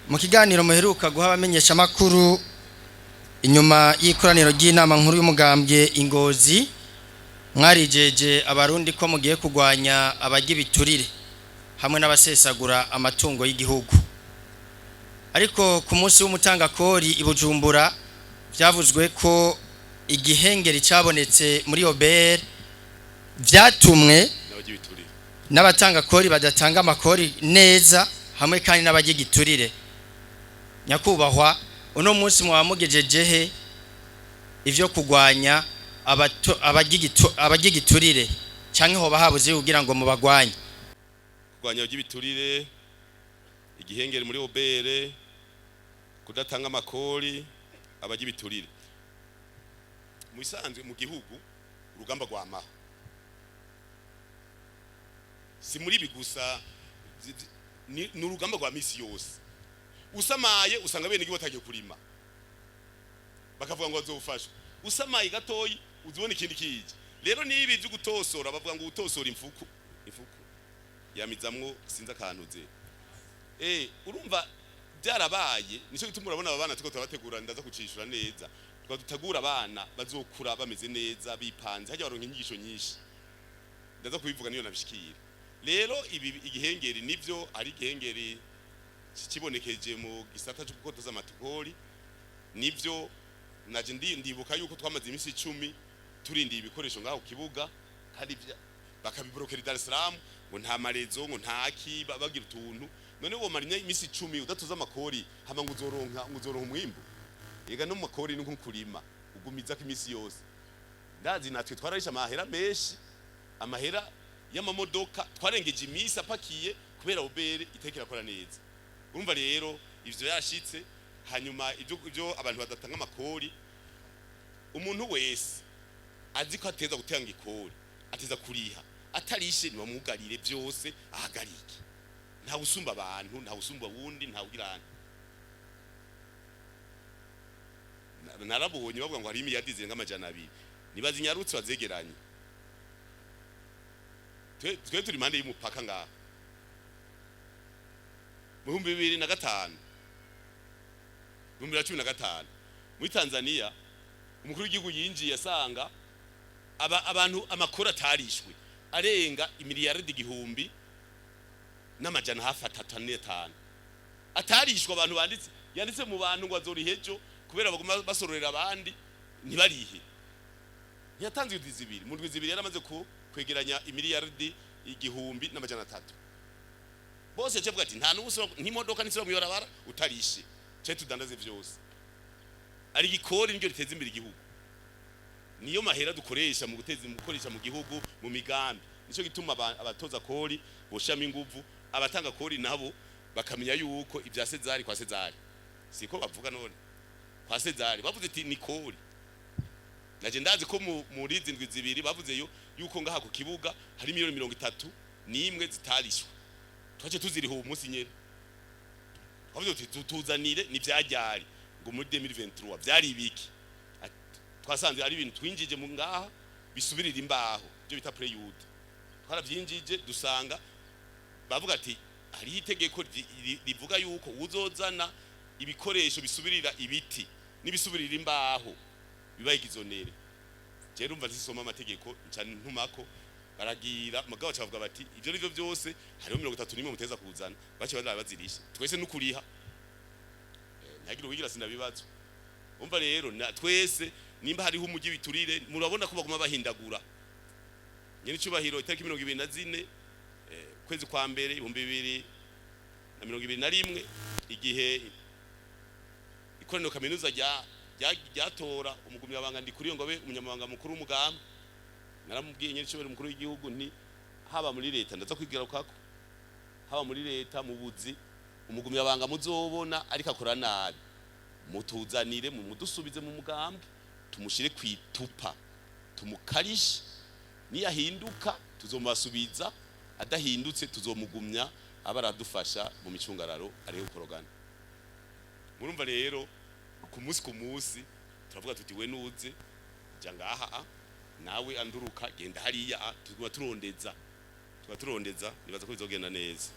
Mu kiganiro muheruka guha abamenyeshamakuru inyuma y'ikoraniro ry'inama nkuru y'umugambwe Ingozi, mwarijeje Abarundi ko mugiye kurwanya abarya ibiturire hamwe n'abasesagura amatungo y'igihugu. Ariko ku munsi w'umutangakori i Bujumbura, byavuzwe ko igihengeri cyabonetse muri OBR vyatumwe n'abarya ibiturire n'abatangakori badatanga amakori neza, hamwe kandi n'abarya igiturire. Nyakubahwa, uno munsi mwaba mugejeje he ivyo kurwanya abarya igiturire, canke hoba habuze kugira ngo mubagwanye? Kurwanya abarya ibiturire, igihengeri muri OBR, kudatanga amakori, abarya ibiturire. Mu bisanzwe mu gihugu urugamba rwamaho, si muri ibi gusa, ni urugamba rwa misi yose. Usamaye usanga bene igihugu batagiye kurima, bakavuga ngo bazofashwa. Usamaye gatoyi uzibona ikindi kije. Rero nibi byo gutosora, bavuga ngo utosora imfuku, imfuku yamizamwo sinzi akantu ze. Urumva byarabaye. Nico gituma urabona aba bana tuko turabategura, ndaza kucishura neza. Twa dutegura abana bazokura bameze neza, bipanze, hajya baronka inyigisho nyinshi. Ndaza kubivuga niyo nabishikira. Rero ibi igihengeri nivyo, ari igihengeri kibonekeje mu gisata cyo gukotoza amakori. Nivyo, naje ndibuka yuko twamaze iminsi 10 turindiye ibikoresho ngaho ku kibuga, kandi bakabibrokera i Dar es Salaam, ngo nta marezo, ngo ntaki, bagira utuntu. None womara iminsi 10 udatuza amakori, hama ngo uzoronka umwimbu? Ega no mu makori ni nko kurima, ugumizako iminsi yose. Ndazi natwe twararisha amahera menshi, amahera y'amamodoka twarengeje iminsi apakiye kubera OBR itekera akora neza. Urumva rero ivyo yashitse. Hanyuma ibyo abantu badatanga amakori, umuntu wese azi ko ateza gutanga ikori, ateza kuriha. Atarishe ntibamwugarire byose, ahagarike. Ntawe usumba abantu, ntawe usumba wundi, ntawe ugirana. Narabonye bavuga ngo hari imiyadi zirenga 200, nibazinyarutse bazegeranye. Twe turi impande y'umupaka ngaha. Mu 2005, 2015, muri Tanzania umukuru w'igihugu yinjiye asanga abantu amakuru atarishwe arenga imiliyaridi 1000 n'amajana hafi atatu n'atanu atarishwe. Abantu banditse, yanditse mu bantu ngo azorihe ejo, kubera baguma basororera abandi ntibarihe. Ntiyatanze indwi 2, mu ndwi 2 yaramaze ku kwegeranya imiliyaridi 1300. Bose yaciye avuga ati nta n'ubuso n'imodoka ntisubira mw'ibarabara utarishe, cye tudandaze vyose. Ari igikori niryo riteza imbere igihugu, niyo mahera dukoresha mu guteza, mu gukoresha mu gihugu mu migambi. Nico gituma abatoza kori boshiramo inguvu, abatanga kori nabo bakamenya yuko ibya Sezari kwa Sezari, siko bavuga? None kwa Sezari bavuze ati ni kori. Naje ndazi ko muri izi ndwi 2 bavuze yo yuko ngaha ku kibuga hari miliyoni 31 zitarishwe. Twace tuziriho uwo munsi nyene. Twavuze tuti tuzanire ni vyajyari, ngo muri 2023 vyari ibiki? Twasanze ari ibintu twinjije mu ngaha bisubirira imbaho, byo bita plywood. Twaravyinjije, dusanga bavuga ati hariho itegeko rivuga yuko uzozana ibikoresho bisubirira ibiti n'ibisubirira imbaho bibaye igizonere. Je urumva nzisoma amategeko, nca ntumako baragira mugabo baca bati ivyo nivyo byose, hariho 31 muteza kuzana. Bace bazirisha twese nukuriha. Ntihagire uwigira sinabibazo. Umva rero na twese nimba hariho umugi biturire, murabona ko baguma bahindagura. Nyene icubahiro, itariki 24 kwezi kwa mbere 2021, igihe ikoraniro kaminuza ryatora umugumyabanga Ndikuriyo ngo abe umunyamabanga mukuru w'umugambi, naramubwiye nyene icubahiro umukuru w'igihugu nti haba muri leta, ndaza kwigira kako, haba muri leta mu buzi, umugumyabanga muzobona ariko akora nabi mutuzanire, mumudusubize mu mugambwe, tumushire kwitupa, tumukarishe. Niyahinduka tuzomubasubiza, adahindutse tuzomugumya aba aradufasha mu micungararo ariho gukorogana. Murumva rero ku munsi ku munsi turavuga tuti we nuze jya ngaha a nawe anduruka genda hariya a, tuguma turondeza, nibaza ko bizogenda neza.